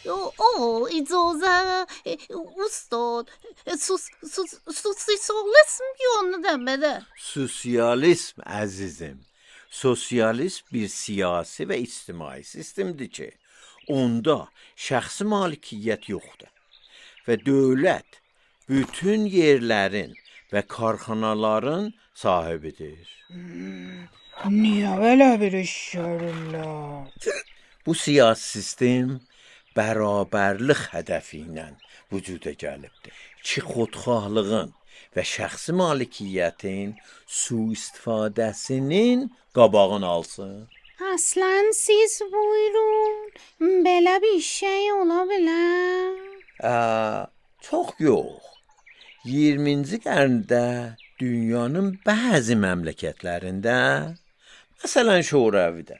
آقا اجازه استاد سوسیالیسم yönünə. Sosialism əzizim. Sosialism bir siyasi və ictimai sistemdir ki, onda şəxsi malikiyyət yoxdur və dövlət bütün yerlərin və karxanaların sahibidir. Niyə belə bir iş görürlər? Bu siyasi sistem bərabərlik hədəfi ilə vücuda gəlibdir ki, xodxahlığın və şəxsi malikiyyətin sui-istifadəsinin qabağını alsın. Aslan siz buyurun. Belə bir şey ola bilər. Çox yox. 20-ci qərndə dünyanın bəzi məmləkətlərində, məsələn Şuravidə,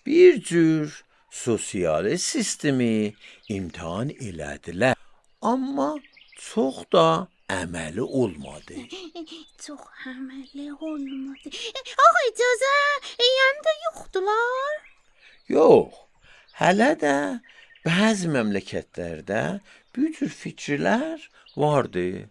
bir cür sosialist sistemi imtahan elədilər. Amma çox da əməli olmadı. Çox əməli olmadı. Ağa icazə, yəni də yoxdular. Yox, hələ də bəzi məmləkətlərdə bu cür fikirlər vardı.